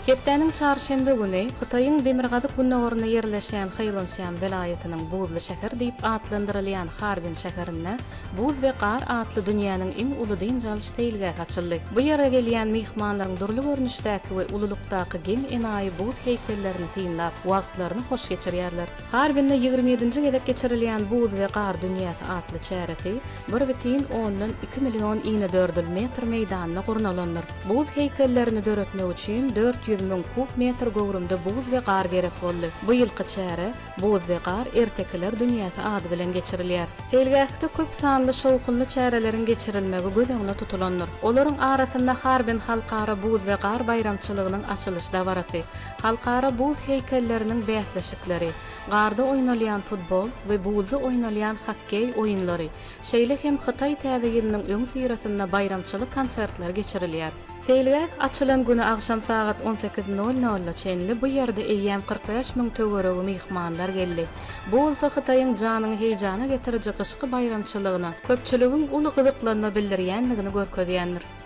Hepdäniň çarşenbe güni Hytaýyň demirgazyk-gündogarynda ýerleşýän Heýlonsýan welaýatynyň Buzly şäher diýip atlandyrylýan Harbin şäherinde Buz we gar atly dünýäniň iň uly dynç alyş seýilgähi açyldy. Bu ýere gelýän myhmanlaryň dürli görnüşdäki we ululykdaky geň-enaýy buz heýkellerini synlap, wagtlaryny hoş geçirýärler. Harbinde 27-nji gezek geçirilýän Buz we gar dünýäsi atly çäresi bir bitin ondan iki million inedördül metr meýdanda gurnalandyr. Buz heýkellerini döretmek üçin 400 müň kub metr göwrümde buz we gar gerek boldy. Bu ýylky çäre Buz we gar ertekiler dünýäsi ady bilen geçirilýär. Seýilgähde köp sanly şowhunly çäreleriň geçirilmegi göz öňünde tutulandyr. Olaryň arasynda Harbin halkara buz we gar baýramçylygynyň açylyş dabarasy, halkara buz heýkelleriniň bäsleşikleri, garda oýnalýan futbol we buzda oýnalýan hokkeý oýunlary, şeýle hem Hytaý Täze ýylynyň öňüsyrasynda baýramçylyk konsertleri geçirilýär. Seýilgäh açylan güni agşam sagat on sekiz nol nola çenli bu ýerde eýýäm 45 müň töweregi myhmanlar geldi. Bu bolsa Hytaýyň janyňy heýjana getiriji gyşky baýramçylygyna köpçüligiň uly gyzyklanma bildirýändigini görkezýändir.